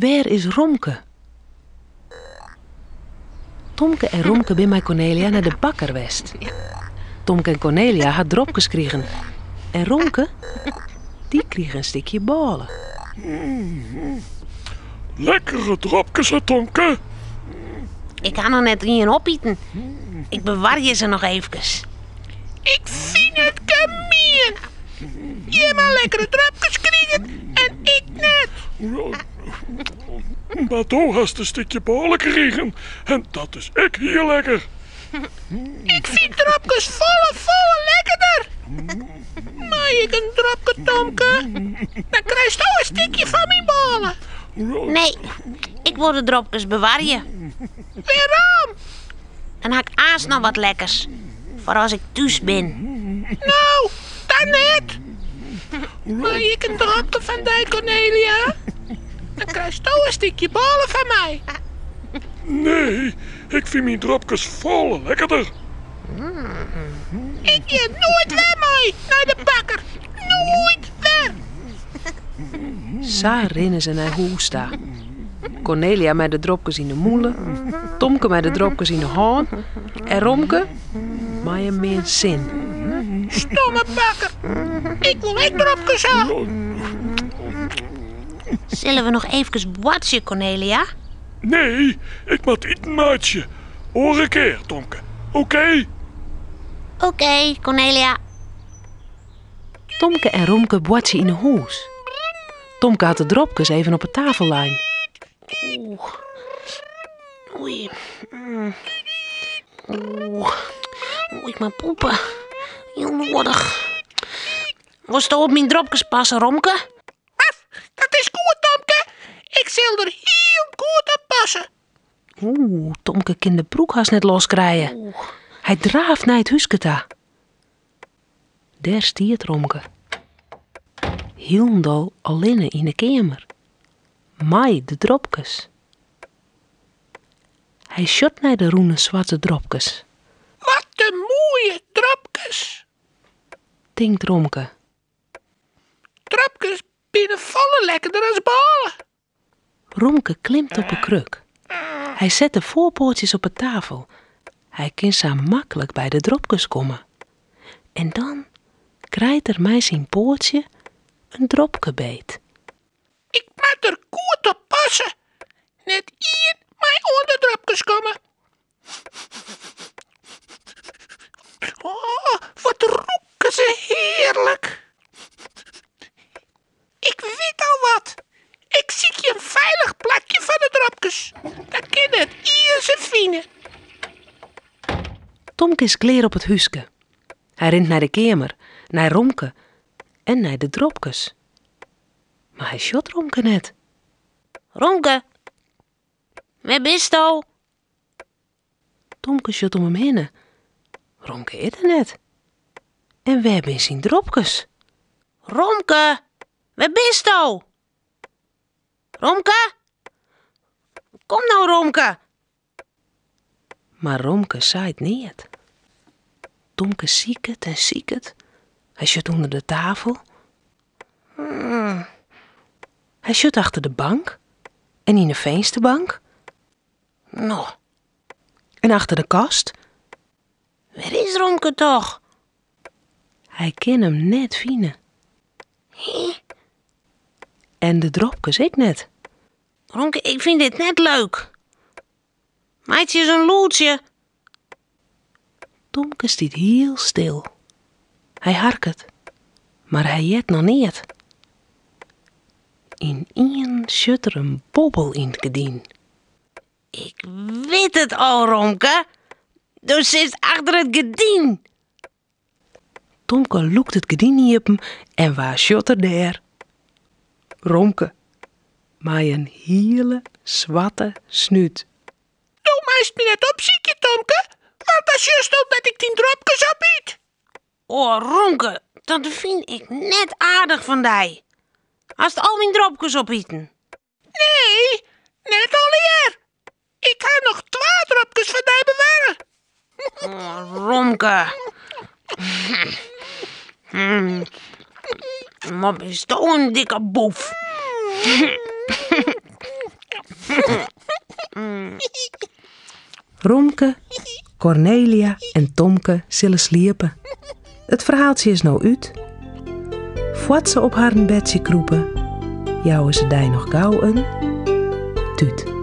Wêr is Romke? Tomke en Romke binne mei Kornelia nei de bakker west. Tomke en Kornelia ha dropkes krigen. En Romke, dy krige in stikje bôle. Lekkere dropkes, hè, Tomke? Ik ha noch net ien opiten. Ik bewarje se noch eefkes. Ik fyn it gemien. Jim ha lekkere dropkes krigen en ik net. Mar do hast in stikje bôle krigen en dat is ek hiel lekker. Ik fyn dropkes folle, folle lekkerder. Mei ik in dropke, Tomke? Dan krijsto in stikje fan myn bôle. Nee, ik wol de dropkes bewarje. Wêrom? Dan ha ik aanst noch wat lekkers foar as ik thús bin. No, dan net. Mei ik in dropke fan dy, Kornelia? Dan krijsto in stikje bôle fan my. Nee, ik fyn myn dropkes folle lekkerder. Ik gean noait wer mei nei de bakker. Noait wer. Sa rinne se nei hûs ta. Kornelia mei de dropkes yn 'e mûle, Tomke mei de dropkes yn 'e hân en Romke mei in min sin. Stomme bakker. Ik wol ek dropkes ha. Sille we noch eefkes boartsje, Kornelia? Nee, ik moat iten meitsje. Oare kear, Tomke. Oké? Oké, Kornelia. Tomke en Romke boartsje yn 'e hûs. Tomke hat de dropkes even op 'e tafel lein. Oeh. Oei. Oeh. Oeh, ik moat poepe. Hiel noadich. Wolsto op myn dropkes passe, Romke? Dat is goed, Tomke. Ik sil der hiel goed op passe. Oeh, Tomke kin de broek hast net loskrije. Hy draaft nei it húske ta. Dêr stiet Romke. Hielendal allinne yn 'e keamer. Mei de dropkes. Hy sjocht nei de rûne swarte dropkes. Wat in moaie dropkes! Tinkt Romke. Dropkes binne folle lekkerder as bôle. Romke klimt op 'e kruk. Hy set de foarpoatsjes op 'e tafel. Hy kin sa maklik by de dropkes komme. En dan krijt er mei syn poatsje in dropke beet. Ik moat der goed op passe. Net ien mei oan de dropkes komme. Oh, wat rûke se hearlik. Ik wit al wat. Ik sykje in feilich plakje foar de dropkes. Dan kin net ien se fine. Tomke is klear op it húske. Hy rint nei de keamer, nei Romke en nei de dropkes. Mar hy sjocht Romke net. Romke, wêr bisto? Tomke sjocht om him hinne. Romke is der net. En wêr binne syn dropkes? Romke, wêr bisto? Romke? Kom no, Romke. Mar Romke seit neat. Tomke siket en siket. Hy sjocht ûnder de tafel. Hy sjocht achter de bank en yn 'e finsterbank. No. En achter de kast. Wêr is Romke toch? Hy kin him net fine. Hé? En de dropkes ek net. Romke, ik fyn dit net leuk. Meitsje ris in lûdsje. Tomke stiet hiel stil. Hy harket, mar hy heart noch neat. Ynienen sjocht er in bobbel yn it gerdyn. Ik wit it al, Romke. Do sitst achter it gerdyn. Tomke lûkt it gerdyn iepen en wa sjocht er dêr? Romke, mei in hiele swarte snút. Do meist my net opsykje, Tomke, want dan sjochsto dat ik dyn dropkes opyt. O, Romke, dat fyn ik net aardich fan dy. Hast al myn dropkes opiten? Nee, net allegear. Ik ha noch twa dropkes foar dy bewarre. Oh, Romke. Wat bisto in dikke boef. Romke, Kornelia en Tomke sille sliepe. It ferhaaltsje is no út. Foar't se op harren bedsje krûpe, jouwe se dy noch gau in tút.